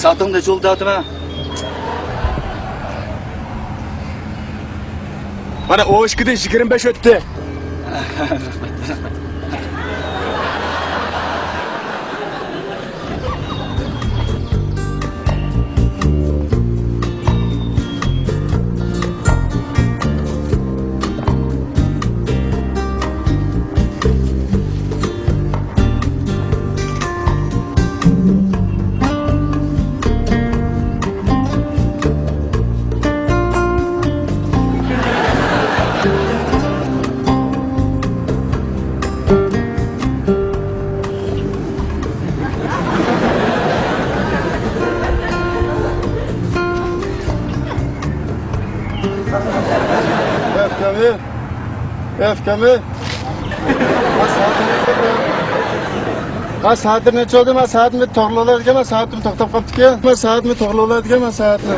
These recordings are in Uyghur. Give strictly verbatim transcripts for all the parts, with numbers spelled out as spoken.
سائىتىڭ نەچچە بولدى دەۋاتىمەن؟ مانا، ئون ئىككىدىن يىگىرمە بەش ئۆتتى. ئەفكەمى، ئەفكەمى. ھە، سائەت نەچچە بولدى؟ مەن سائەتنى توغرىلايدىكەن، مەن سائەتىم توختاپ قاپتىكەن. مەن سائەتنى توغرىلايدىكەن، مەن سائەتنى.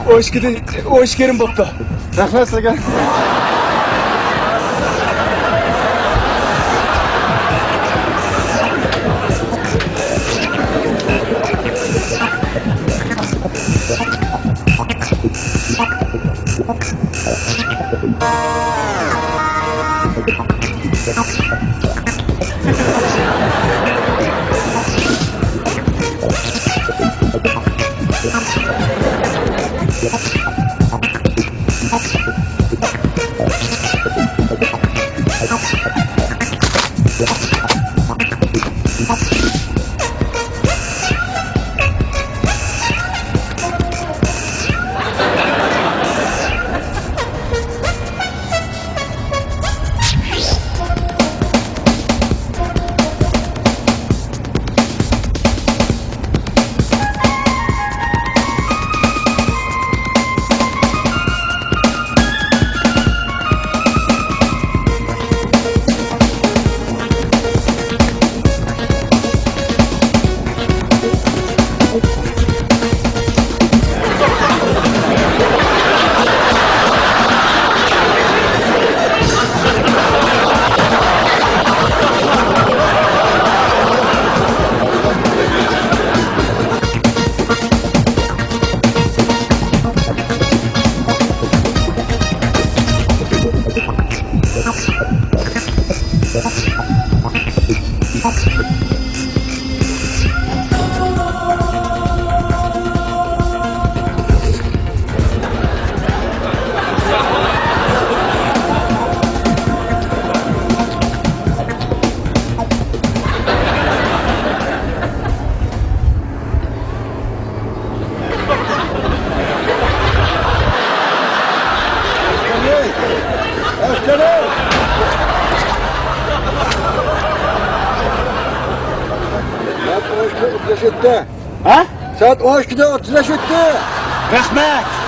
ئون ئىككىدىن، ئون ئىككى يېرىم بوپتۇ. رەھمەت سىزگە. ھە؟ سائەت ئون ئىككىدە ئوتتۇز بەش ئۆتتى. رەھمەت.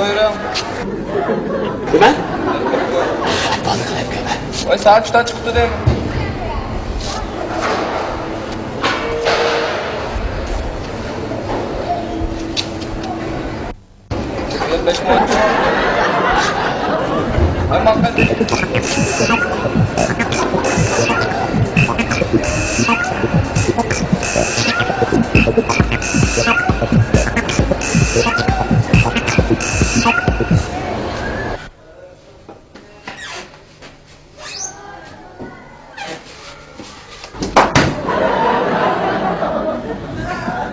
بۇيرۇڭ. نېمە؟ ۋاي، سائەت ئۈچتە چىقىپتۇ دەيمەن. بەش مىڭ. ۋاي، ماڭا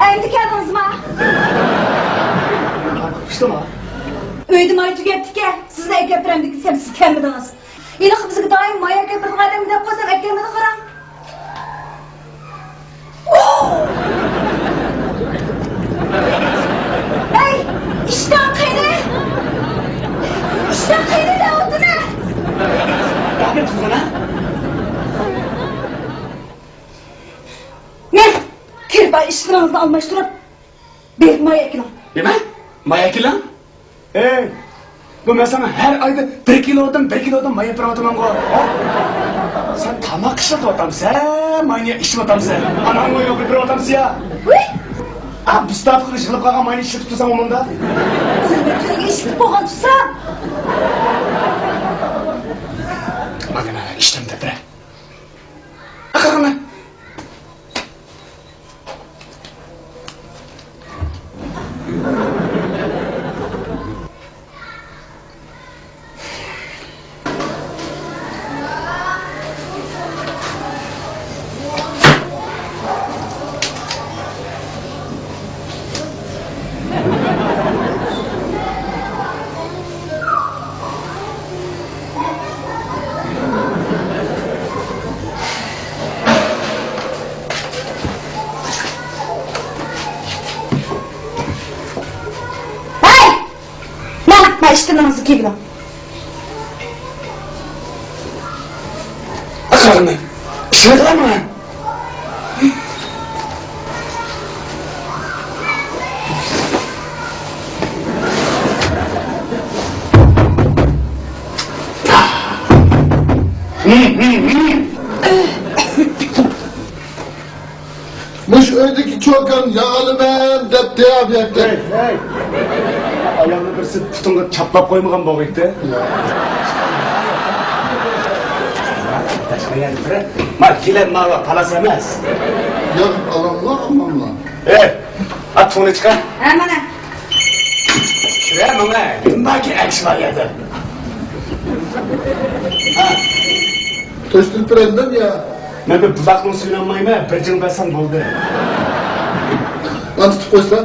ئەمدى كەلدىڭىزما؟ ئۆيدە ماي تۈگەپتىكەن، سىزنى ئەكەپ بېرەمدىكىن دېسەم، سىز كەلمىدىڭىز. ھېلىقى بىزگە دائىم ماي ئەكەپ بېرىدىغان ئادەم دەپ قويسام، ئەكەلمىدى قاراڭ. ھەي، ئىشتان قېنى؟ ئىشتان قېنى دەۋاتىمەن. رەھمەت قىلغىنا. مەن تېلېفون ئىشلىرىڭىزنى ئالماشتۇرۇپ، بېرىپ ماي ئەكېلىڭ. نېمە؟ ماي ئەكېلىڭ؟ ئەي، بۇ مەن ساڭا ھەر ئايدا بىر كىلودىن، بىر كىلودىن ماي ئەپ بېرىۋاتىمەنغۇ، ھە؟ سەن تاماق ئىشلىتىۋاتامسەن، ماينى ئىچىۋاتامسەن؟ ئاناڭغا يوق بېرىۋاتامسەن يا؟ ۋۇي! ئا، بىستاپىقىغا يىغىلىپ قالغان ماينى ئىشلىتىپ تۇرساڭ ئومۇمدا. ئۆمۈر تۈنىگە ئىشلىتىپ بولغان تۇرسام. مانا، مانا، ئىشلەمدە بىرە. قاراڭلار. ھەي! مانا، مانا ئىشتىنىڭىزنى كىيگىلىڭ. ئاخىرىنى ئىشلەتمەن. مۇشۇ ئۆيدىكى چوكان ياغىلىمەن دەپتۇ بۇ يەردە. ھەي، ھەي! ئايالنى بىرسى پۇتۇڭغا چاپلاپ قويمىغان بولغىيتتى. ما، گىلەن ماۋا پالاس ئەمەس. ياق، ئالاملا، ئالاملا. ھەي، ئات تۇڭنى چىقار. ھە، مانا. كىرە ماڭا، نېمە باركى ئەكشىما يەردە؟ توشتۇرۇپ بېرەيلىدىم يا. مەن بىر بۇلاقنىڭ سۈيىنى ئالمايمەن، بىر جىڭ بەرسەم بولدى. مانا تۇتۇپ قويسا.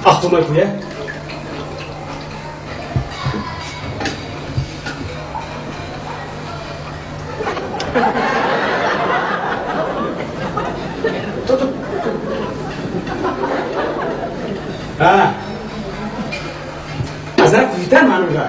ئاق تۇماي قويە. ھە. ئازراق قۇيۇتە مانىغا.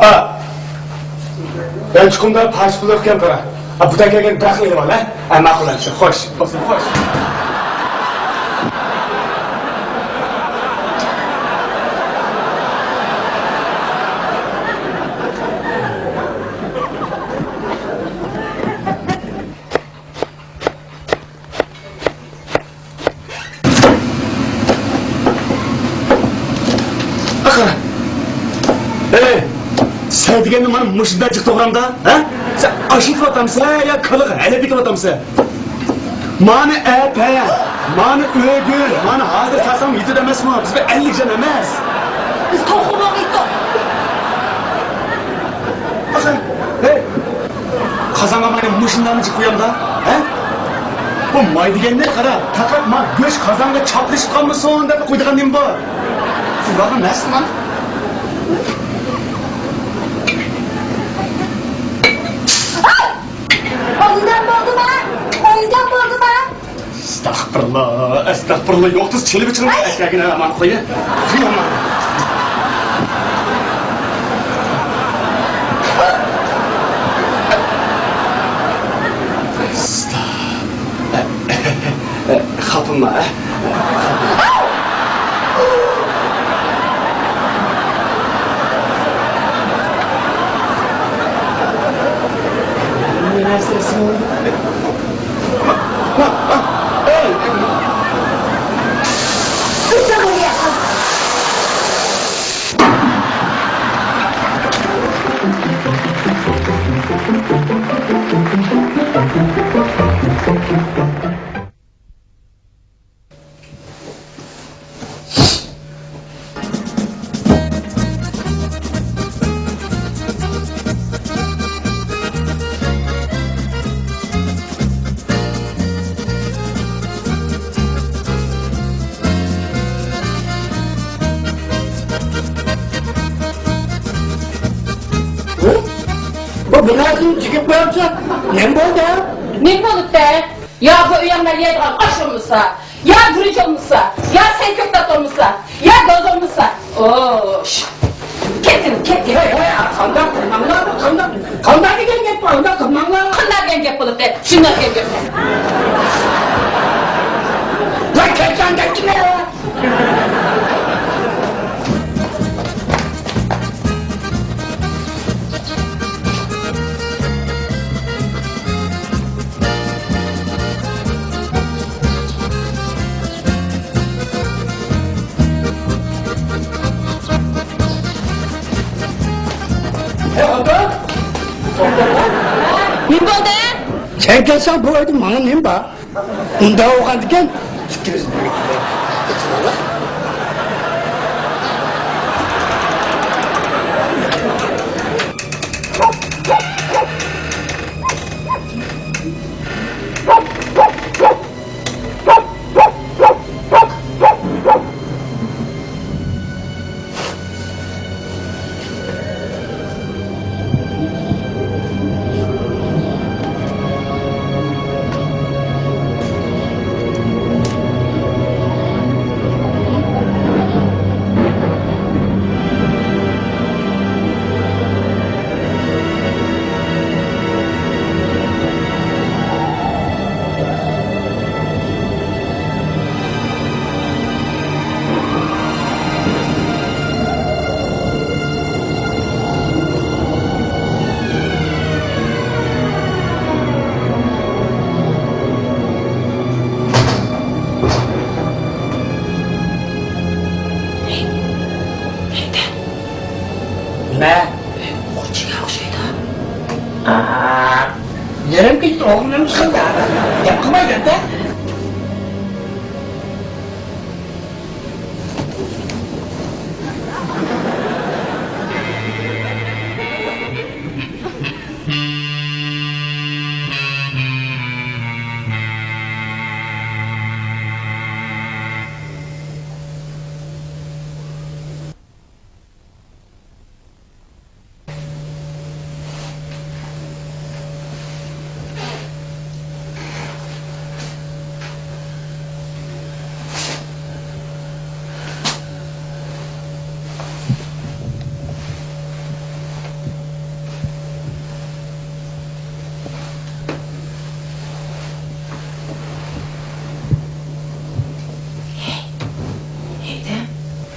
ئا، يانچۇقۇمدا پارچە پۇل يوقكەن قارا. ئا، بۇ تەرەپكە كەلگەن بىر خىل ئېلىۋال، ھە؟ ئە، ماقۇل، ئەمىسە. خوش، بولسۇن، خوش. ئاخىر. ئەي، سەن دېگەننى مانا مۇشۇنداق جىق توغرامدا، ھە؟ سەن ئاشۇ كېتىۋاتامسەن يا كالىغا ھەلەپ كېتىۋاتامسەن؟ مانا ئەپە، مانا ئۆگۈر، مانا ھازىر سالسام يېتىدۇ ئەمەسمۇ؟ بىز بىر ئەللىك جان ئەمەس. بىز توخۇ بولغىيتتۇق. ئاخىر. ھەي! قازانغا ماينى مۇشۇنداقمۇ جىق قۇيامدا، ھە؟ بۇ ماي دېگەننى قارا، پەقەت ما گۆش قازانغا چاپلىشىپ قالمىسۇن دەپ قويىدىغان نېمە بار؟ شۇنداقمۇ ئەمەسمۇ؟ ئوبدان بولدىما؟ ئوبدان بولدىما؟ ئەستەغپۇرۇللا، ئەستەغپۇرۇللا، يوق، تۇز چېلىپ ئىچىڭ. ئەي! ئەكەگىنە ئامان قويە. خاپىما، ئە؟ بۇ بىر نەرسىنى چېكىپ قويۇپسەن. نېمە بولدى؟ نېمە بولۇپتۇ؟ يا بۇ ئۆيۈڭدە يەيدىغان ئاش بولمىسا، يا گۈرۈچ بولمىسا، يا سەي كۆكتات بولمىسا، يا گاز بولمىسا. ئوش. كەتتىم، كەتتىم. ھەي، ھەي، قانداق قىلماڭلار، قانداق، قانداق دېگەن گەپ بار، ئۇنداق قىلماڭلار. قانداق دېگەن گەپ بولاتتى؟ شۇنداق دېگەن گەپ. ۋاي، كەتكەن گەپكىنە. ھەي، ئاكا! نېمە بولدى؟ سەن كەلسەڭ بۇ ئۆيدە ماڭا نېمە بار؟ ئۇنداق بولغاندىكىن، ئىككىمىز بىرگە كېتەيلى. نېمە؟ خوتۇنغا ئوخشايدۇ. ئاھا. نېرىم كېتىدۇ، ئوغلۇم نېمە قىلدى؟ گەپ قىلمايدۇ-دە.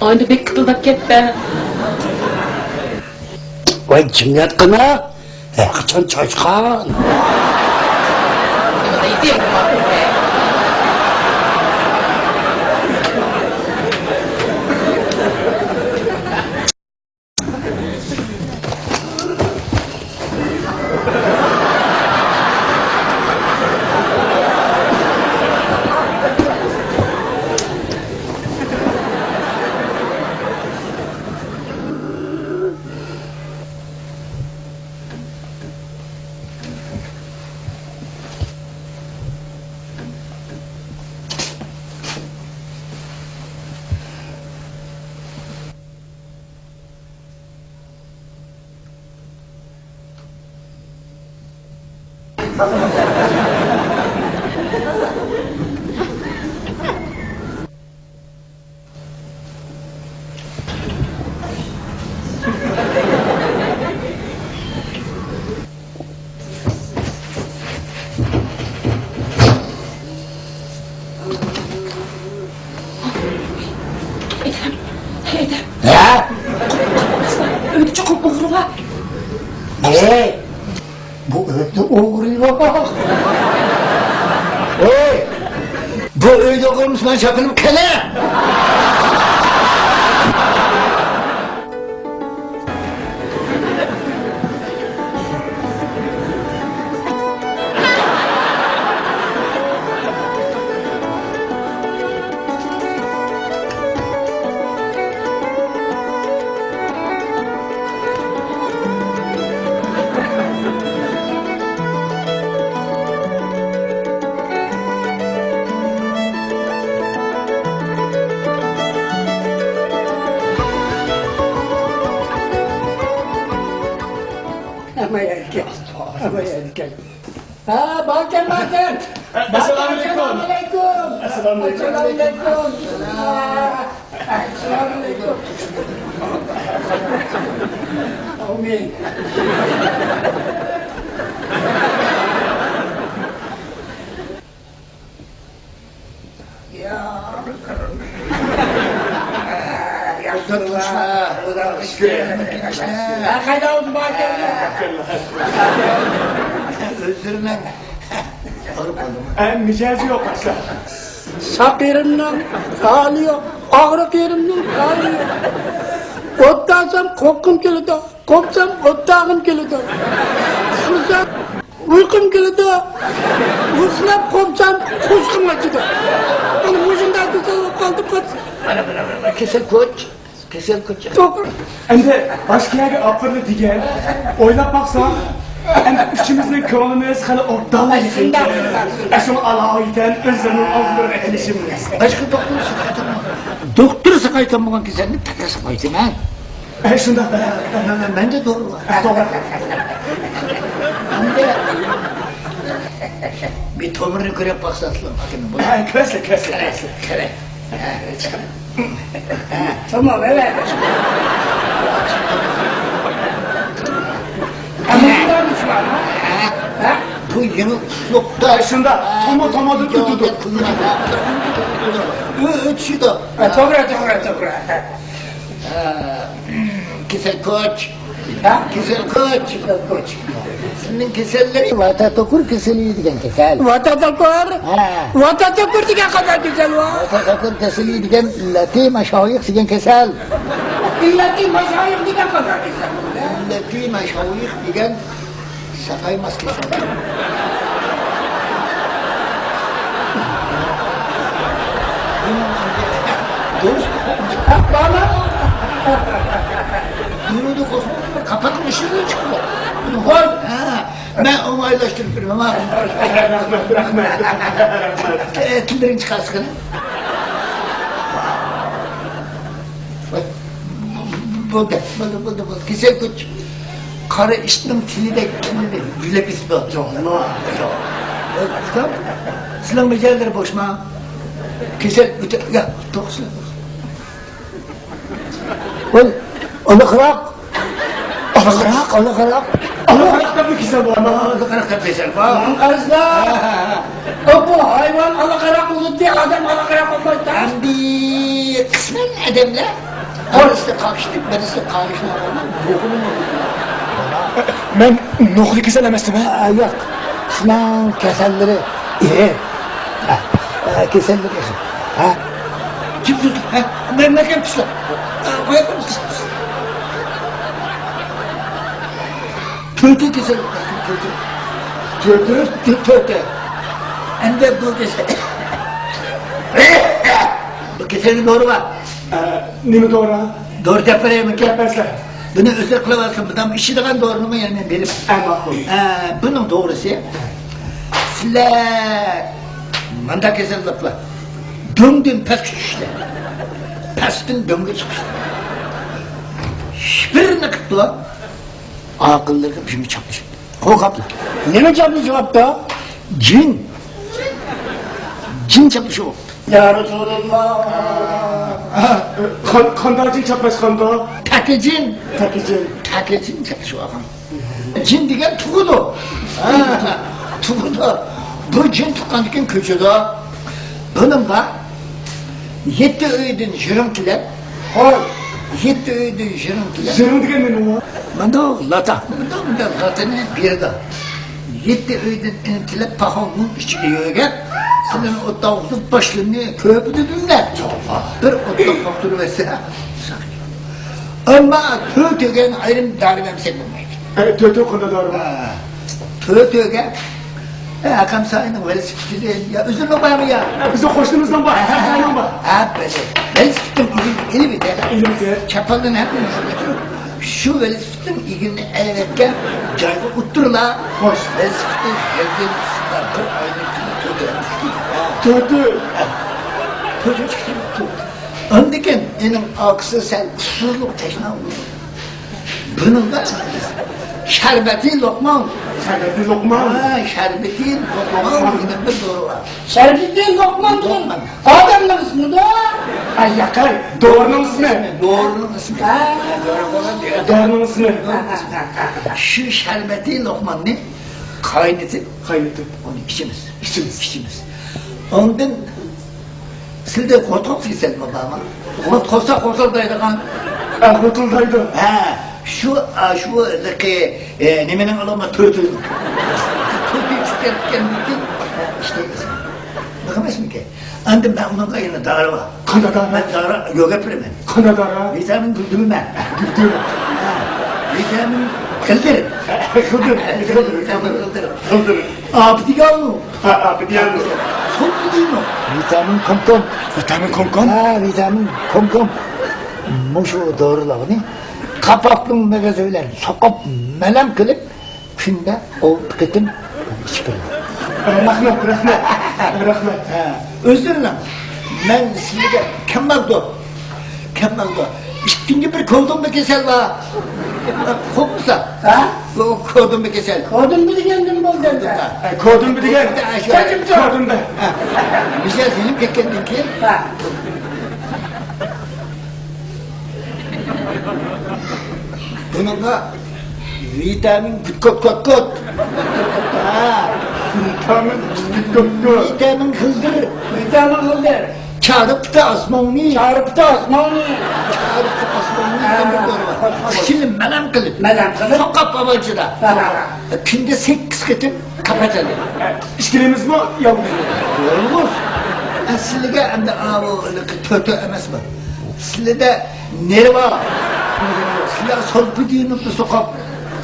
ئاندىن بەك قىتىلداپ كەتتى. ۋاي، جىم ياتقىنا، ھەرقاچان چاچقان. ئەدەم، ھەي ئەدەم. ھە؟ ئۆيدە چوقۇم ئوغرى بار. ھەي! بۇ ئۆيدە ئوغرى يوق. ھەي! بۇ ئۆيدە ئوغرى بولمىسا، مەن چاپىنىم قېنى؟ ئەمما يەركەن، ئەمما يەركەن. ھە، باركەن، باركەن. ئەسسالامۇئەلەيكۇم. ئەسسالامۇئەلەيكۇم. ئەسسالامۇئەلەيكۇم. ئەسسالامۇئەلەيكۇم. ئاۋمىن. يا. يا. ھە، قايدا ئولتۇردۇڭ، باركەن؟ ئۆزلىرىنىڭ. ئە، مىجەزى يوق ئاشۇ. ساق يېرىمنىڭ ھالى يوق، ئاغرىق يېرىمنىڭ ھالى يوق. ئوت تاغسام قورققۇم كېلىدۇ، قوپسام ئوت تاغىم كېلىدۇ. ئۇخلىسام ئۇيقۇم كېلىدۇ، ئۇخلاپ قوپسام قوشقۇم ئاچىدۇ. مانا مۇشۇنداق كېسەل بولۇپ قالدىم. كېسەل كوچ. كېسەل كۆچۈر. توغرا. ئەمدى باشقا يەرگە ئاپىرىلى دېگەن. ئويلاپ باقساڭ، ئەمدى ئۈچىمىزنىڭ كۆڭلىمىز خېلى ئوبدانلا يېقىن. شۇنداق، شۇنداق. ئە، شۇڭا ئالاھىدەن ئۆزلىرىنىڭ ئالدىدا بىر ئېلىشىمىز. باشقا دوختۇر ساقايتالمىغان. دوختۇر ساقايتالمىغان كېسەلنى تەكرار ساقايتىمەن. ئە، شۇنداق. مەندە دورا بار. ئە، توغرا. ئەمدى بىر تومۇرنى كۆرۈپ باقساڭلار، ئاكىنىڭ بۇ. ئە، كۆرسە، كۆرسە، كۆرسە. قېرى. تامام، ئەۋەت. بۇ يېڭى ئۇسلۇبتا. شۇنداق، تومۇر تومۇردىن تۇتىدۇ. ئۆتۈشىدۇ. توغرا، توغرا، توغرا. كېسەل كوچ. ھە؟ كېسەل كوچ. كېسەل كوچ. سىزنىڭ كېسەللىرى ۋاتاتوكۇر كېسىلى دېگەن كېسەل. ۋاتاتوكۇر؟ ھە. ۋاتاتوكۇر دېگەن قانداق كېسەل بۇ؟ ۋاتاتوكۇر كېسىلى دېگەن ئىللەتى مەشايىخ دېگەن كېسەل. ئىللەتى مەشايىخ دېگەن قانداق كېسەل بۇ؟ ئىللەتى مەشايىخ دېگەن ساقايماس كېسەل. دۇرۇس. دۇرۇدى قوشۇپ، قاپاقنىڭ ئىچىدىن چىقىدۇ. بۇنى قوي. ھە. مەن ئوڭايلاشتۇرۇپ بېرىمەن. رەھمەت، رەھمەت، رەھمەت. ئە، تىللىرىڭنى چىقارسىغىنە. بولدى، بولدى، بولدى، بولدى. كېسەل كۆچ. قارا ئىتنىڭ تىلىدەك تىلىنى يۆلەپ كېتىپتۇ. يوق، يوق. سىلەرنىڭ مىجەزلىرى بوشما؟ كېسەل ئۆتە-، يا، توغرىسى. ۋاي، ئانا قاراق. ئانا قاراق، ئانا قاراق. ئانا قاراق دەپمۇ كېسەل بارمۇ؟ ئانا قاراق دەپ كېسەل بار. ماڭا قارىسىلا. ھە، ھە، ھە. بۇ ھايۋان ئالا قاراق بولدى، ئادەم ئالا قاراق بولمايدۇ. ئەمدى قىسمەن ئادەملەر بىرسى قاقشىتىپ، بىرسى قاقشىتىپ. مەن نوخۇدا كېسەل ئەمەسمەن؟ ھە، ياق. سىلەرنىڭ كېسەللىرى ئېغىر. ھە، ھە، كېسەللىرى ئېغىر. ھە؟ كىم تۇتۇپ؟ ھە؟ مەن، مەن كىم تۇتۇپ؟ ھە، قويۇپ قويۇڭ. تۆتى كېسەل، تۆتى. تۆتى؟ تۆتى. ئەمدى بۇ كېسەل. بۇ كېسەلگە دورا بار. ئە، نېمە دورا؟ دورا دەپ بېرەيمىكىن؟ دەپ بەرسە. بۇنى ئۆزى قىلىۋالسۇن، بۇنىڭ ئىچىدىغان دورىنىمۇ يەنە مېنىڭ بېرىپ. ئە، ماقۇل. ئە، بۇنىڭ دورىسى، سىلەر مۇنداق كېسەللىكلەر. دۆڭدىن پەسكە چۈشۈشلەر. پەستىن دۆڭگە چىقىشلار. بىرنى قىپتۇ. ئاقىللىرىغا بىمۇ چاپلىشىپتۇ. قورقۇپلا. نېمە چاپلىشىۋاپتۇ؟ جىن. جىن چاپلىشىۋاپتۇ. يا رەسۇلاللا. ھە، قان-، قانداق جىن چاپلاشقاندۇ؟ تەكە جىن. تەكە جىن. تەكە جىن چاپلىشىۋالغان. جىن دېگەن تۇغىدۇ. ھە، تۇغىدۇ. بۇ جىن تۇغقاندىن كېيىن كۆچىدۇ. بۇنىڭغا يەتتە ئۆيدىن يىرىڭ تىلەپ، ھوي، يەتتە ئۆيدىن يىرىڭ تىلەپ. يىرىڭ دېگەن نېمە ئۇ؟ مۇنداق لاتا. مۇنداق، مۇنداق لاتىنى بېرىدۇ. يەتتە ئۆيدىن ئىرىڭ تىلەپ، پاخالنىڭ ئىچىگە يۆگەپ، سىلىنى ئوتتا ئوقۇتۇپ، باشلىرىنى كۆپىدىدىملەر. بىر ئوتتا قاقتۇرۇۋەتسە. ئەمما تۆتىگە ئايرىم دارى بەرمىسەك بولمايدۇ. ئە، تۆتىگە قانداق دارى بار؟ ھە، تۆتىگە، ئە، ئاكام ساينىڭ ۋېلىسىپىتى، يا ئۆزىنىڭ بارمۇ يا؟ ئە، بىزنىڭ قوشنىمىزنىڭ بار. ھە، ھە، ھە، ھە. ھە، بىلدى. ۋېلىسىپىتنىڭ ئىگىنى ئېلىۋېتە. ئېلىۋېتە. چاپانلىرىنى ھەممىنى يوشۇرۇپ، شۇ ۋېلىسىپىتنىڭ ئىگىنى ئەلۋەتكە جايغا ئۇتتۇرلا. خوش. ۋېلىسىپىتنى يەرگە بىر ئاينىڭ ئىچىدە تۆتىگە چۈشتى. تۆتى. تۆتىگە چۈشتى. ئاندىن كېيىن ئېنىڭ ئاكىسى سەل ئۇسسۇزلۇق تەشنا بولدى. بۇنىڭغا شەربىتى لوقمان. شەربىتى لوقمان. ھە، شەربىتى لوقمان دېگەن بىر دورا بار. شەربىتى لوقمان دېگەن ئادەمنىڭ ئىسمىدۇ؟ ھە، ياقەي. دورىنىڭ ئىسمى. دورىنىڭ ئىسمى. ھە. دورا بولغان دېگەن. دورىنىڭ ئىسمى. شۇ شەربىتى لوقماننى قاينىتىپ، قاينىتىپ، ئۇنى ئىچىمىز. ئىچىمىز. ئىچىمىز. ئاندىن سىلىدە غوتقوق كېسەلمۇ بارمۇ؟ غوتقوسا غوتۇلدايدىغان. ئە، غوتۇلدايدۇ. ھە، شۇ، ئا، شۇ ھېلىقى، ئە، نېمىنىڭ ئالامەت تۆتى. تۆتى چۈشۈپ كەتكەندىن كېيىن، ئە، ئىشلەيمىز. بۇ ئەمەسمىكىن؟ ئەمدى مەن ئۇنىڭغا يەنە دارا بار. قانداق دارا؟ مەن دارا يوق گەپ بېرىمەن. قانداق دارا؟ ۋىتامىن گۈلدۈرمە. گۈلدۈرمە. ھە، ۋىتامىن قىلدىر. قىلدىر. قىلدىر. قىلدىر. قىلدىر. ئاپىتىگەنمۇ؟ ھە، ئاپىتىگەنمۇ؟ سولپا دەيمۇ؟ ۋىتامىن كوم كوم. ۋىتامىن كوم كوم؟ ھە، ۋىتامىن كوم كوم. مۇشۇ دورىلارنى قاپاقنىڭ مېغىزى بىلەن سوقۇپ، مەلەم قىلىپ، كۈندە ئالتە قېتىم ئىچىپ بېرىمەن. رەھمەت، رەھمەت، رەھمەت. ھە، ئۆزلىرىنىڭ، مەن سىلىگە كەم بارىدۇ. كەم بولدى. ئىككىنچى بىر كودۇمبا كېسەل بار. قورقمىسا. ھە؟ بۇ كودۇمبا كېسەل. كودۇمبا دېگەن نېمە بولدى ئەمدى؟ ھە، كودۇمبا دېگەن. كودۇمبا. ھە. مىجەز يېنىپ كەتكەندىن كېيىن. ھە. بۇنىڭغا ۋىتامىن گۈتكوت كوت كوت. ھە. ۋىتامىن گۈتكوت كوت كوت. ۋىتامىن خىلدىر. ۋىتامىن خىلدىر. چارپىتى ئاسماننى. چارپىتى ئاسماننى. چارپىتى ئاسماننى. ھە. دېگەن بىر دورا بار. خوش، خوش. ئىچىنى مەلەم قىلىپ. مەلەم قىلىپ. سوقاپ ئاۋالچىدا. ھە، ھە، ھە. كۈندە سەككىز قېتىم قاپاتالى. ئىچكىلىمىزمۇ يالغۇز؟ يالغۇز. ئە، سىلىگە ئەمدى ئاۋۇ تۆتى ئەمەسمۇ؟ سىلىدە نېرۋا. سىلە سولپىدىنوفنى سوقاپ.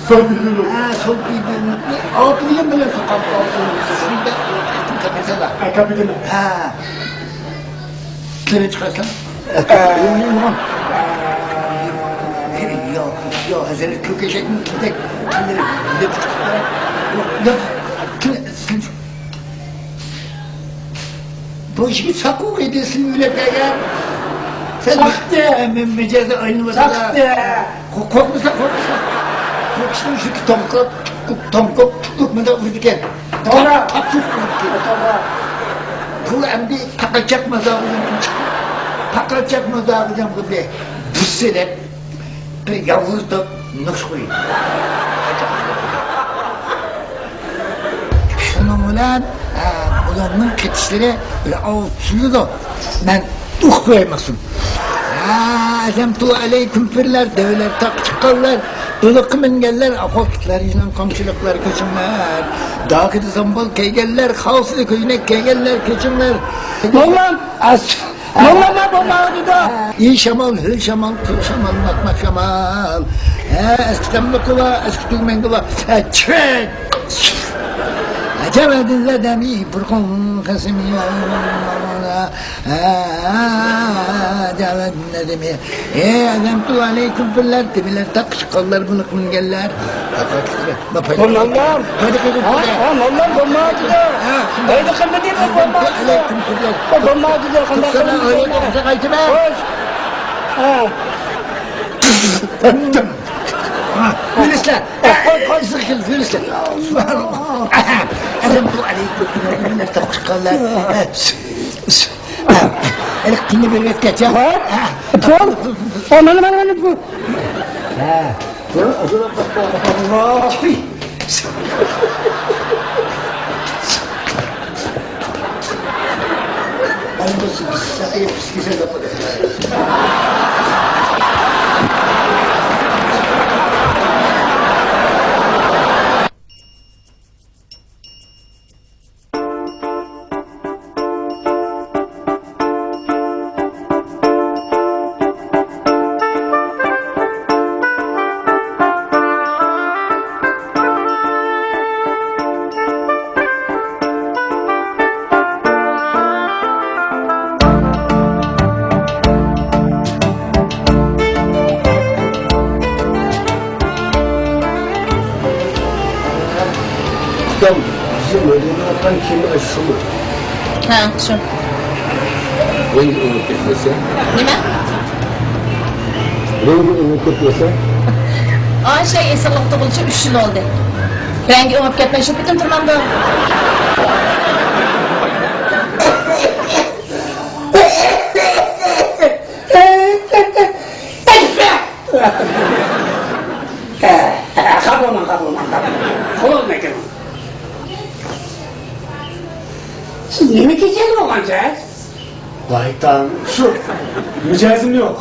سولپىدىنوف. ھە، سولپىدىنوفنى ئاپېلين بىلەن سوقاپ. سىلىدە قاپاتالى. ھە، كاپىتان. ھە. تىلىنى چىقارسام. ياق، ياق، ھەزرەت كۆكەشەكنىڭ تىلىدەك تىللىرى لىپ چىقىپ. ياق، ياق، تىل، تىل. بۇ ئىشىكى چاقۇق ئىدى، سىلى ئۆلۈپ كەلگەن. سەن چاقتى. مىجەزى ئايلىنىۋاتىدۇ. چاقتى. قو-، قورقمىسا، قورقمىسا. بۇ كىشىنىڭ يۈزى تومكوپ، تومكوپ، تومكوپ، مۇنداق ئۇرىدىكەن. توغرا. تاپ-، تاپشۇرۇپ ئۇرىدىكەن. توغرا. بۇ ئەمدى پاقاچاق مازارىدىن چىقىپ، پاقاچاق مازارىدىن بۇ بىر بۇس سېلىپ، بىر يالغۇز توپ نوخشا قويدى. شۇنىڭ بىلەن، ھە، ئۇلارنىڭ قېتىشلىرى بىر ئاۋۇپ سۈزۈلىدۇ. مەن ئۇقۇپ قوياي مەخسۇم. ئەزەمتۇ ئەلەيكۇم پىرلەر، دۆۋىلەر، تاغقا چىققانلار، بېلىققا مىنگەنلەر، ئاخۇ كىتلەر، يىلان، قامچىلىقلار كۆچۈڭلار. داكىدا زامبال كىيگەنلەر، خالسىدا كۆينەك كىيگەنلەر كۆچۈڭلار. موللام، ئەس-، موللام بولمايدۇ. ئى شامال، ھۆل شامال، قۇر شامال، ماقماق شامال. ھە، ئەسكى تاملىقى بار، ئەسكى تۈگمەنگە بار. ھە، چۈش! ئەجەب ئەدىللە دەمى، بۇرقۇڭ قەسىمى. ھە، دەۋەت نەدىمى. ئەي، ئەزەمتۇ ئەلەيكۇم پىرلەر، دۆۋىلەر، تاغقا چىققانلار، بېلىققا مىنگەنلەر. بۇ ماللام. ھە، ھە، ماللام، بولمايدۇ. ھە. ئەيدى قىلمىدى، بۇ بولمايدۇ. ئەلەيكۇم پىرلەر. بۇ بولمايدۇ، قانداق قىلمىدى؟ خوش. ھە. يۈرۈشلەر. قوي، قوي، سىز كېلىڭ، يۈرۈشلەر. ئەزەمتۇ ئەلەيكۇم پىرلەر، دۆۋىلەر، تاغقا چىققانلار. ھېلىقى تىلنى بېرىۋەتكەچ، ھە؟ ھە؟ پۇل؟ ئا، مانا، مانا، مانا پۇل. ھە. ئۇكام، بىزنى مۆلدۈرۈۋاتقان كىم ئاشۇ شۇمۇ؟ ھە، شۇ. رەڭگى ئۆڭۈپ كەتمىسە؟ نېمە؟ رەڭگى ئۆڭۈپ كەتمىسە؟ ئاشۇ ئېسىللىق تۇغۇلۇشى ئۈچ يىل بولدى. رەڭگى ئۆڭۈپ كەتمەي شۇ پېتىن تۇرمامدۇ؟ خاپا بولماڭ، خاپا بولماڭ، خاپا بولماڭ. قولۇڭ مەكىن. سىز نېمە كېسەل بولغانسىز؟ ۋاي تاڭ، شۇ مىجەزىم يوق.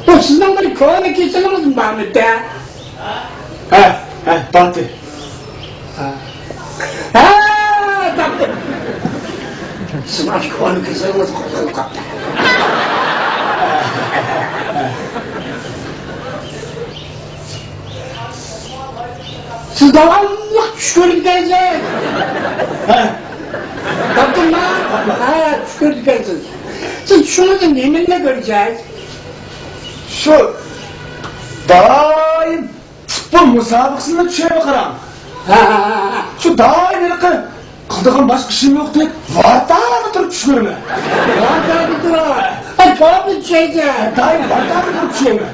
بۇ سىزنىڭ بىر كونا كېسىلىڭىزمۇ بارمىدى؟ ھە، ھە، باتتى. ھە، تاپتىم. سىز ئاشۇ كونا كېسىلىڭىز قوزغىلىپ قاپتۇ. سىز داۋاملىق چۈش كۆرىدىكەنسىز. ھە. تاپتىڭما؟ ھە، چۈش كۆرىدىكەنسىز. سىز چۈشىڭىزدە نېمىنى كۆرىسىز؟ شۇ دائىم پۇتبول مۇسابىقىسىنى چۈشىمەن قاراڭ. ھە، ھە، ھە، ھە. شۇ دائىم ھېلىقى قىلىدىغان باشقا ئىشىم يوق دەپ ۋارتاغا تۇرۇپ چۈش كۆرىمەن. ۋارتاغا تۇرۇپ؟ ھە، توپنى چۈشەيسەن. دائىم ۋارتاغا تۇرۇپ چۈشەيمەن.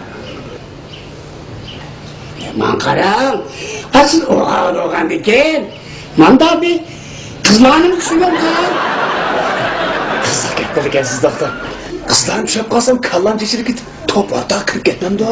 ماڭا قاراڭ، ئا، سىز ئوغۇل بولغاندىكىن مانداق بىر قىزلارنىمۇ چۈشىمەن قاراڭ. قىزىق گەپ قىلىدىكەنسىز، دوختۇر. قىزلارنى چۈشەپ قالسام، كاللام چېچىلىپ كېتىپ، توپ ۋارتاغا كىرىپ كەتمەمدۇ؟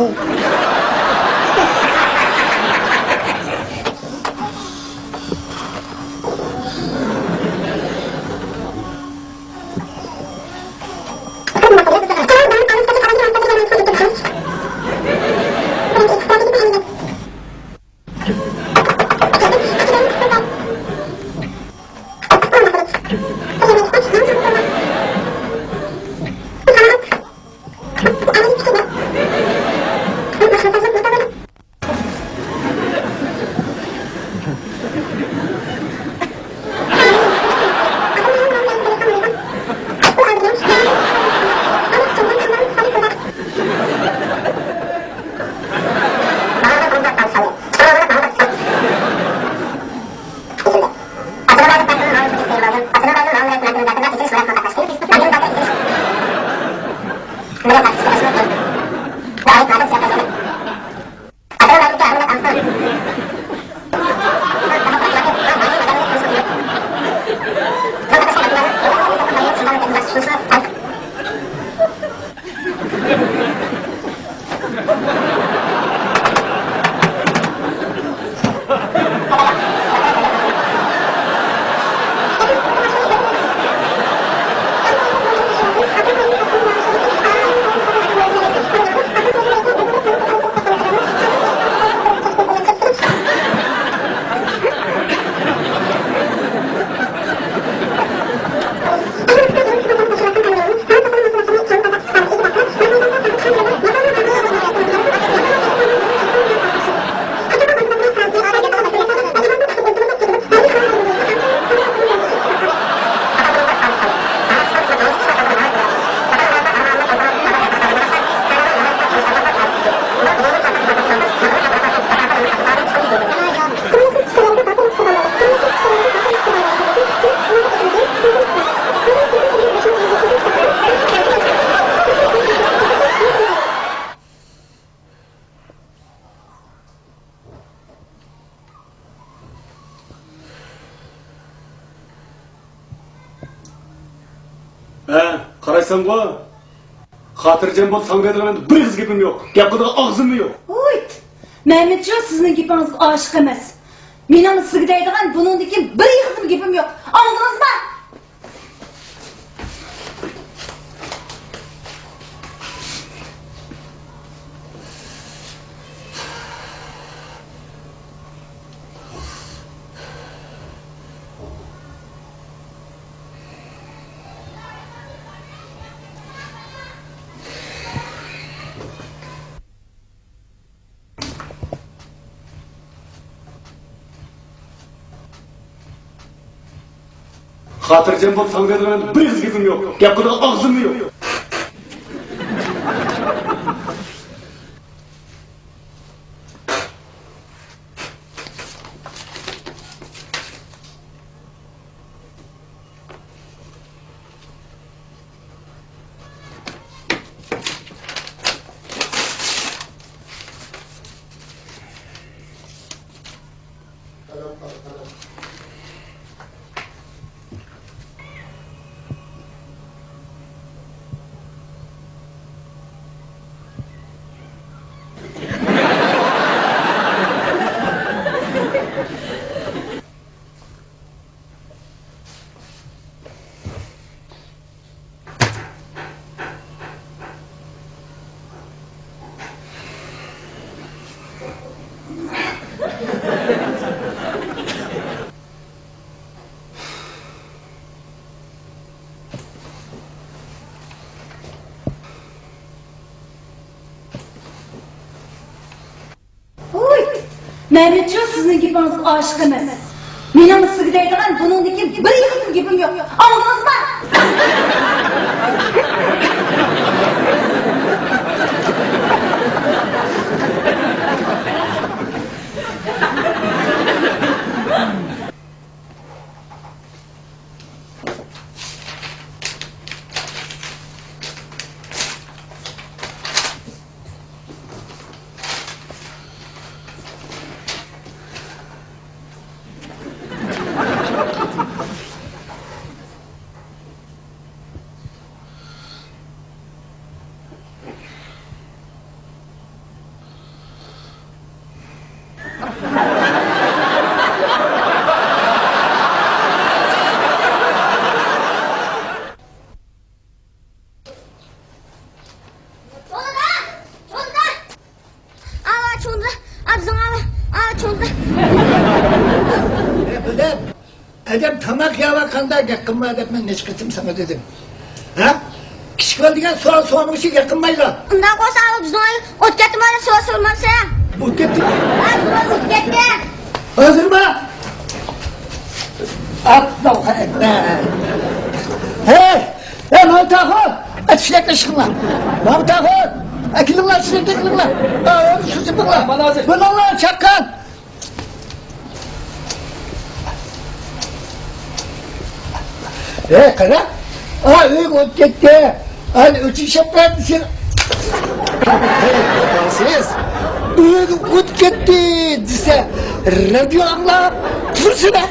ھە، قارايسەنغۇ؟ خاتىرجەم بول، ساڭا دەيدىغان بىر ئېغىز گېپىم يوق. گەپ قىلىدىغان ئاغزىممۇ يوق. ھويت! مەمەتجان سىزنىڭ گېپىڭىزگە ئاشىق ئەمەس. مېنىڭمۇ سىزگە دەيدىغان بۇنىڭدىن كېيىن بىر ئېغىزمۇ گېپىم يوق. ئاڭلىدىڭىزمۇ؟ خاتىرجەم بول، ساڭا دەيدىغان بىر ئېغىز گېپىم يوق. گەپ قىلىدىغان ئاغزىممۇ يوق. ھوي! مەمەتجان سىزنىڭ گېپىڭىزگە ئاشىق ئەمەس. مېنىڭمۇ سىزگە دەيدىغان بۇنىڭدىن كېيىن بىر ئېغىزمۇ گېپىم يوق. ئاڭلىدىڭىزمۇ؟ چوڭدا! چوڭدا! ئاۋۇ چوڭدا! ئابزىڭ ئاۋۇ! ئاۋۇ چوڭدا! ئەدەپ! ئەدەپ تاماق يەۋاتقاندا گەپ قىلما دەپ مەن نەچچە قېتىم ساڭا دېدىم. ھە؟ كىچىك بالا دېگەن سوئال سورىمىغۇچە گەپ قىلمايدۇ. ئۇنداق بولسا ئاۋۇ بىزنىڭ ئۆيگە ئوت كەتتىمۇ دەپ سوئال سورىمامسەن؟ ئوت كەتتى؟ ھە، ئۆت كەتتى. ھازىرمۇ؟ ئاللاھۇ ئەكبەر. ھەي! ھەي، مامتاخۇن! ئەتىشلەك ئىشقىڭلار. مامتاخۇن! ئەكېلىڭلار، ئەتىشلەك ئەكېلىڭلار. ئا، شۇ جىپىڭلار. بۇنىڭلار چاققان. ھەي، قارا. ئا، ئۆيگە ئوت كەتتى. ئەنە ئۆچۈن شەپقەت دېسە، ئۆيگە ئوت كەتتى دېسە، رادىيو ئاڭلاپ تۇرسىدە.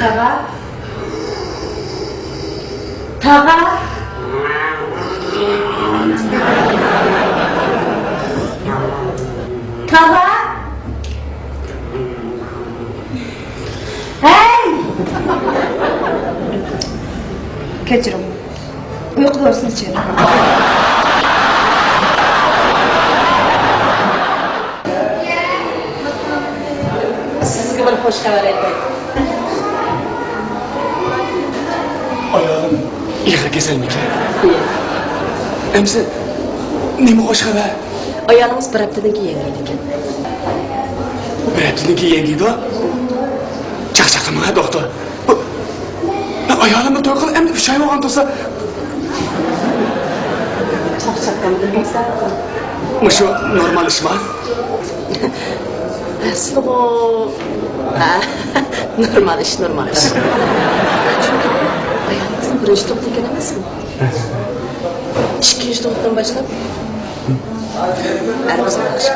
تاغا. تاغا. تاغا. ھەي! كەچۈرۈڭ. ئۇيقۇدا ئۇرسۇن ئىچىدە. سىزگە بىر خوش خەۋەر ئېيتاي. ئايالىم ئېغىر كېسەلمىكەن؟ ئەمسە نېمە خوش خەۋەر؟ ئايالىڭىز بىر ھەپتىدىن كېيىن يەڭگىيدىكەن. بىر ھەپتىدىن كېيىن يەڭگىيدۇ؟ چاقچاقلىماڭ ھە، دوختۇر. بۇ، مەن ئايالىمنى توي قىلىپ ئەمدى ئۈچ ئاي بولغان تۇرسا. چاقچاقلىمىدىم، بەك سەۋەب قىلدىم. مۇشۇ نورمال ئىشما؟ ئەسلىغۇ. ھە، نورمال ئىش، نورمال ئىش. چۈنكى ئايالىڭىزنىڭ بىرىنچى تۇغۇت ئىكەن ئەمەسمۇ؟ ئىككىنچى تۇغۇتتىن باشلاپ ھەر قىزغا ياخشى.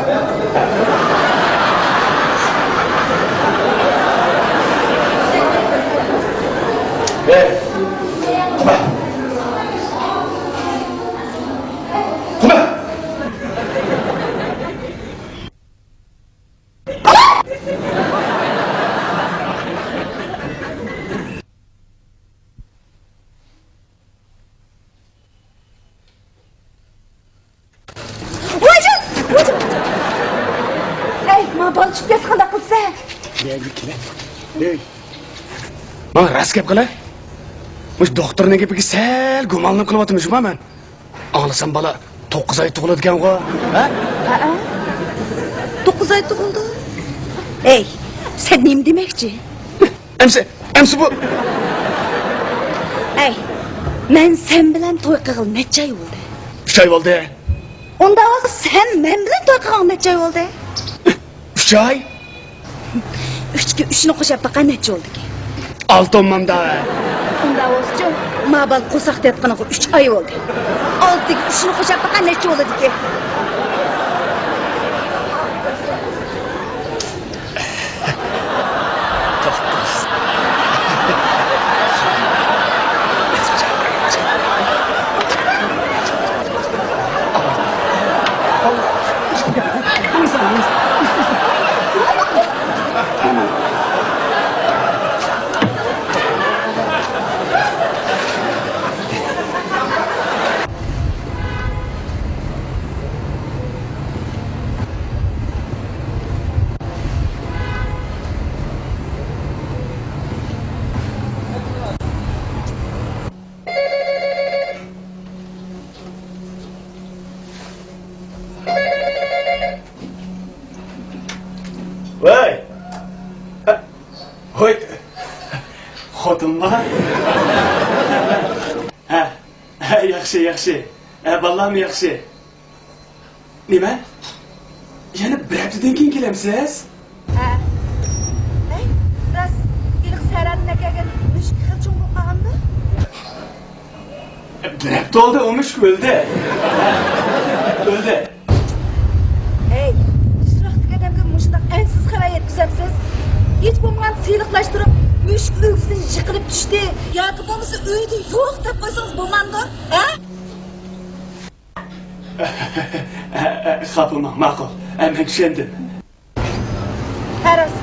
ۋايجان! ۋايجان! ھەي، ما بالا چۈشتى، قانداق قىلىسەن؟ ماڭا راست گەپ قىلە. مۇشۇ دوختۇرنىڭ گېپىگە سەل گۇمانلىنىپ قېلىۋاتىمەن شۇما مەن. ئاڭلىسام بالا توققۇز ئاي تۇغۇلىدىكەنغۇ، ھە؟ ھەئە. توققۇز ئاي تۇغۇلدى. ئەي، سەن نېمە دېمەكچى؟ ئەمسە، ئەمسە بۇ. ئەي، مەن سەن بىلەن توي قىلغىلى نەچچە ئاي بولدى؟ ئۈچ ئاي بولدى. ئۇنداق ۋاقىت سەن مەن بىلەن توي قىلغىلى نەچچە ئاي بولدى؟ ئۈچ ئاي. ئۈچكە ئۈچنى قوشۇپ باققان نەچچە بولدىكى؟ ئالتە ئوممامدا. ئۇنداق بولسىچۇ، ما بالا قورساقتا ياتقىنىغا ئۈچ ئاي بولدى. ئالتىگە ئۈچنى قوشۇپ باققان نەچچە بولىدىكى؟ ۋەي! ھوي! خوتۇنما؟ ھە، ھە، ياخشى، ياخشى. ھە، بالىلارمۇ ياخشى. نېمە؟ يەنە بىر ھەپتىدىن كېيىن كېلەمسىز؟ ھە. ھەي، راست، ھېلىقى سەھرادىن ئەكەلگەن مۈشۈك خېلى چوڭ بولۇپ قالغاندا؟ بىر ھەپتە بولدى، ئۇ مۈشۈك ئۆلدى. ئۆلدى. ھەي، يىراقتىكى ئادەمگە مۇشۇنداق ئەنسىز خەۋەر يەتكۈزەمسىز؟ ھېچ بولمىغاندا سىلىقلاشتۇرۇپ، مۈشۈك ئۆگزىدىن يىقىلىپ چۈشتى ياكى بولمىسا ئۆيدە يوق دەپ قويسىڭىز بولمامدۇ؟ ھە؟ خاپا بولماڭ، ماقۇل. مەن چۈشەندىم. ھە، راست.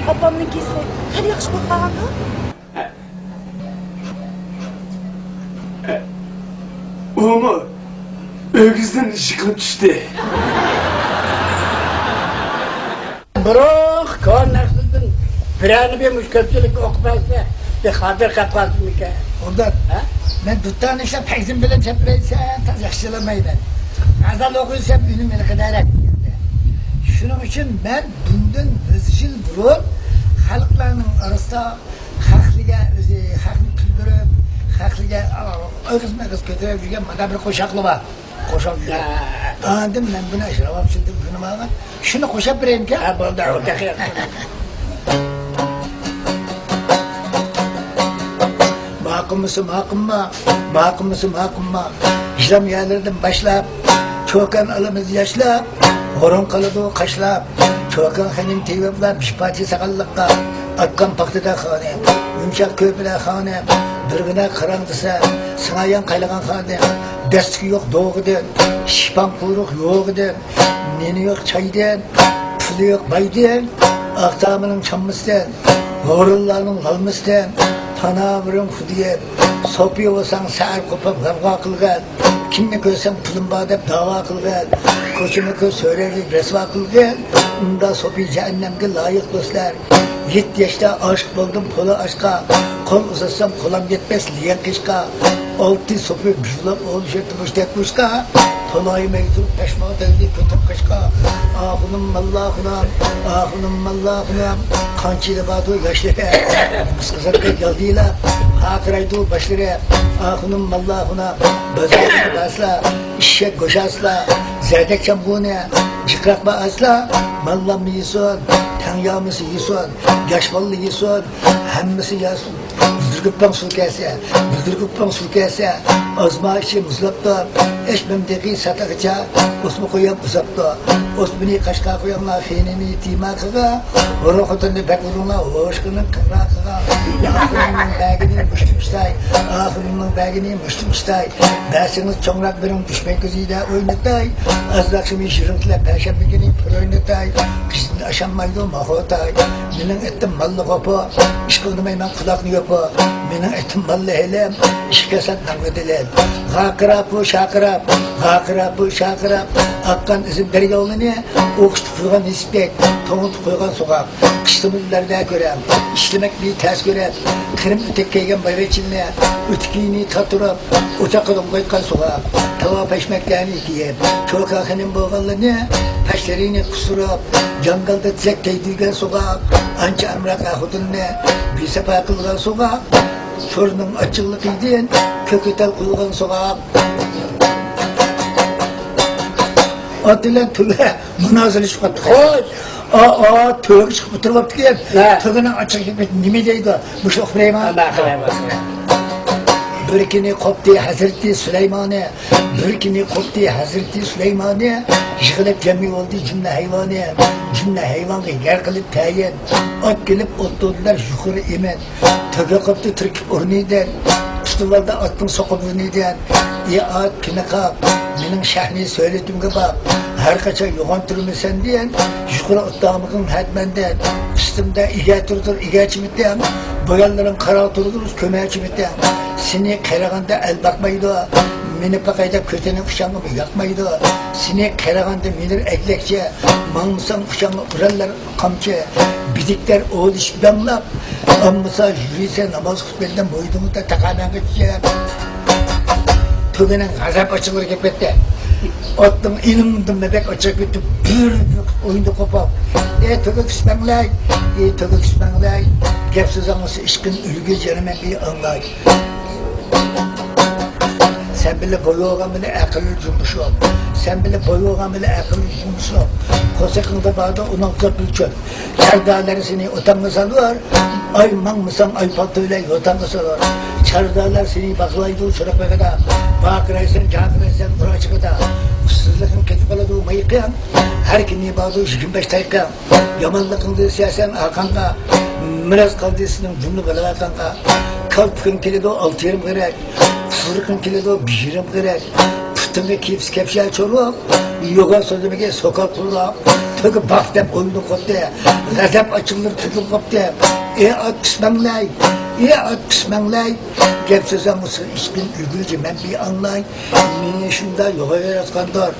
ئاپامنىڭ كېسىلى خېلى ياخشى بولۇپ قالغاندۇ؟ ئۇمۇ ئۆگزىدىن يىقىلىپ چۈشتى. بۇرۇنقى كونا نەرسىدىن بىرەرنى بىر مۇشۇ كۆپچىلىككە ئوقۇپ بەرسە، بىر خاتىرە قېلىپ قالسۇنمىكەن. ئۇنداق، ھە؟ مەن دۇتارنى ئىشلەپ، تەگزىم بىلەن چەپلەيسەن، تازا ياخشى چالالمايمەن. غەزەل ئوقۇيسەن، ئۈنۈم ھېلىقىدەك. شۇنىڭ ئۈچۈن مەن بۇندىن يۈز يىل بۇرۇن خەلقلەرنىڭ ئارىسىدا خەقلىگە ئۆزى، خەقنى كۈلدۈرۈپ، خەقلىگە ئېغىزمۇ ئېغىز كۆتۈرۈپ يۈرگەن مانا بىر قوشاقلار بار. قوشاق يۈرگەن. ھە. ئاندىن مەن بۇنى ئاشۇ راۋاب شىلدىم كۈنىماغا. شۇنى قوشاپ بېرەيمىكەن؟ ھە، بولدى، ئۇ تېخى. ماقۇممىسى ماقۇمما، ماقۇممىسى ماقۇمما. يىلام يەرلىرىدىن باشلاپ، چوكان ئالىمىز ياشلاپ، ھۇرۇن قالىدۇ قاشلاپ. چوكان خېنىم تېۋىپلا بىش پارچە ساغانلىققا، ئاتقان پاختىدا خانىم، يۇمشاق كۆرپىلەر خانىم، بىرگىنە قاراڭ دېسە، سىڭايان قايلىغان خانىم، دەستىكى يوق دوغىدىن، شىپان قۇرۇق يوغىدىن، نېنى يوق چايدىن، پۇلى يوق بايدىن، ئاقتامىنىڭ چاممىسىدىن، ھورۇنلارنىڭ لالمىسىدىن، تاناۋىرىڭ خۇدىيىن، سوپى بولساڭ سەھەر قوپۇپ غەۋغا قىلغىن، كىمنى كۆرسەڭ پۇلۇم بار دەپ داۋا قىلغىن، كوچىمۇ كۆر سۆرەيلىك رەسۋا قىلغىن، ئۇندا سوپى جەھەننەمگە لايىق دوستلار. يەتتە ياشتا ئاشىق بولدۇم پولى ئاشقا، قول ئۇزاتسام قولام يەتمەس لېيەن قىشقا. ئالتە سوپى بىر بولۇپ ئولىشىپتۇ مۇشتەك قۇشقا. تولايماي تۇرۇپ پەشماق تەلدى كۆتۈر قاچقا. ئاخۇنۇم ماللاخۇنام، ئاخۇنۇم ماللاخۇنام، قانچىلە باردۇ ياشلىرى، قىسقا ساقال يالدىيلا، ھارقىرايدۇ باشلىرى. ئاخۇنۇم ماللاخۇنام، بازارغا بارسىلا، ئېشەك گوشاسىلا، زەردەك چامغۇنى جىقراق باسىلا، ماللام يېسۇن، تەڭيامىسى يېسۇن، ياش باللا يېسۇن، ھەممىسى ياسۇن. بۈدۈرگۈپپەڭ سۇ كەلسە، بۈدۈرگۈپپەڭ سۇ كەلسە، ئازما ئىچى مۇزلاپتۇ. ئەشمەمدىكى ساتىغىچە ئوسما قويۇپ ئۇزاپتۇ. ئوسمىنى قاشقا قويۇڭلار، خېنىنى تىماقىغا، ھورۇن خوتۇننى بەك ئۇرۇڭلار، ھوشقىنىڭ قىرغاقىغا. ئاخۇنۇمنىڭ بەگىنى مۇشتۇم ئىشتاي، ئاخۇنۇمنىڭ بەگىنى مۇشتۇم ئىشتاي. بەرسىڭىز چوڭراق بېرىڭ، دۈشمەن كۆزىدە ئوينىتاي. ئازراق شۇنى يىغىڭلار، پەشەمبە كۈنى پۇل ئوينىتاي. قىزدىن ئاشانمايدۇ ماخوتاي. مېنىڭ ئېتىم ماللا غوپۇ، ئىشقىلدىمايمەن قۇلاقنى يوپۇ. مېنىڭ ئېتىم ماللا ھېلىم، ئىشىككە سات ناڭغا دېلىم. غاقىراپۇ شاقىراپ، غاقىراپۇ شاقىراپ، ئاققان ئۈزۈم دەريالىنى ئوخشىتىپ قويغان نېسىپتەك، توڭلىتىپ قويغان سوغۇق. قىشلىمىللەردە كۆرەم، ئىشلىمەكنى تەس كۆرەپ، قىرىم ئېتەك كىيگەن بايۋەچچىنى، ئۆتۈكىنى تاتۇرۇپ، ئوچاققا دوڭغايتقان سوغۇق. تاۋا پەشمەكلەرنى كىيىپ، چوكا خېنىم بولغانلىرىنى، پەشلىرىنى قۇسۇرۇپ، جاڭگالدا تېزەك تەگدۈرگەن سوغۇق. ئانچە ئامراق ئەر خوتۇننى بىساپا قىلغان سوغۇق. شورنىڭ ئاچچىقلىقىدىن كۆكتەل قۇيۇلغان سوغۇق. ئات بىلەن تۆگە مۇنازىرىلىشىپ قاپتۇ. خوش. ئا، ئا، تۆگە چىقىپ ئولتۇرۇۋاپتىكەن. ھە. تۆگىنىڭ ئاچچىقى نېمە دەيدۇ؟ مۇشۇ ئۇقۇپ بېرەيمەن. بىر كۈنى قوپتى ھەزرىتى سۇلايمانى، بىر كۈنى قوپتى ھەزرىتى سۇلايمانى، يىغىلىپ جەمئىي بولدى جۈملە ھايۋانى. جۈملە ھايۋانغا يەر قىلىپ تەيىن، ئات كېلىپ ئولتۇردىلار يۇقىرى ئېمىن. تۆگە قاپتۇ تۈركۈپ ئورنىدىن، ئۈستىۋالدا ئاتنىڭ سوقا بۇرنىدىن. ئى ئات، كۈنى قاپ، مېنىڭ شەھنى سۆلىتىمگە باق. ھەر قاچان يوغان تۇرىمەن سەندىن، يۇقىرى ئاتلامىقىڭ ھەد مەندىن. ئۈستۈمدە ئىگە تۇرىدۇ ئىگەچىمىتىڭ، بويانلىرىڭ قارا تۇرىدۇ كۆمەچىمىتىڭ. سېنى قارىغاندا ئەل باقمايدۇ، مېنى باقاي دەپ كۆتەننىڭ ئۇچاڭغىمۇ ياقمايدۇ. سېنى قارىغاندا مېنى ئەگلەكچى، ماڭمىساڭ ئۇچاڭغا ئۇرارلار قامچى. بىدىكلەر ئولىشىپ داڭلاپ، ئاممىسا يۈرىسە ناماز خۇتبىدە مويدۇڭدا تاقانەڭگە چۈشەر. تۆگىنىڭ غەزەپ ئاچچىقلىرى كېلىپ كەتتى. ئاتنىڭ ئېلىڭدىن بەك ئاچچىق كېتىپ، بىر ئويۇندا قوپاپ. ئى تۆگە كۈسمەڭلەي، ئى تۆگە كۈسمەڭلەي. گەپ سۆز ئاڭلىسا ئىشقىن ئۆلگۈچ يەنە مەن بىر ئاڭلاي. سەن بىلەن بويىغان بىلەن ئەقىل جۇمشۇق. سەن بىلەن بويىغان بىلەن ئەقىل جۇمشۇق. قورسىقىڭدا باردۇ ئۇنىڭ زاپىل چۆپ. چاردالار سېنى ئوتاڭغا سالۇر. ئاي ماڭمىساڭ ئاي پالتا بىلەن يوتاڭغا سالۇر. چاردالار سېنى باغلايدۇ سۇرۇق بېغىدا. باقىرايسەن، جاقىرايسەن ئۇراچىقىدا. ئۇسسۇزلۇقۇڭ كېتىپ قالىدۇ مايىقىڭ. ھەر كۈنى باردۇ يىگىرمە بەش تايىقىڭ. يامانلىقىڭدىن سىياسەن ئارقاڭغا، مىراس قالدى سېنىڭ جۈملە بالا-چاقاڭغا. كالپۇكىڭ كېلىدۇ ئالتە يېرىم غېرەك، قۇسۇرۇقىڭ كېلىدۇ بىر يېرىم غېرەك. پۇتۇڭغا كىيىپ كەپشە چورۇق، يوغان سۆزلىمىگە سوكال قۇرۇق. تۆگە باق دەپ ئويۇندا قوپتى، غەزەپ ئاچچىقلىرى تۆكۈلۈپ قاپتى. ئى ئات پىشماڭلاي، ئى ئات پىشماڭلاي. گەپ سۆز ئاڭلىسا ئىشقىن ئۆگۈلچى مەن بىر ئاڭلاي. مېنى شۇنداق يوغا ياراتقاندۇر،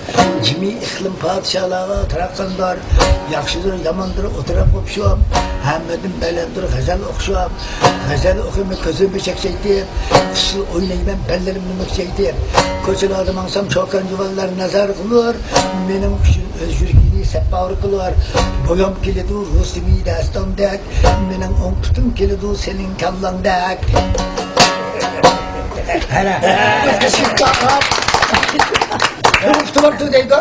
جىمى ئىقلىم پادىشاھلارغا تاراتقاندۇر. ياخشىدۇر، ياماندۇر ئوتتۇرا قوپۇشۇم، ھەممىدىن بەلەندۇر غەزەل ئوقۇشۇم. غەزەل ئوقۇيمەن كۆزۈمنى چەكچەيتىپ، ئۇسسۇل ئوينايمەن بەللىرىمنى مۈكچەيتىپ. كوچىلاردا ماڭسام چوكان جۇۋانلار نەزەر قىلۇر، مېنىڭ ئۈچۈن ئۆز يۈرىكىنى سەپباۋۇر قىلۇر. بويام كېلىدۇ رۇستۇمى داستاندەك، مېنىڭ ئوڭ پۇتۇم كېلىدۇ سېنىڭ كاللاڭدەك. ھەرە. كۆرۈپ تۇرۇپتۇ دەيدۇ.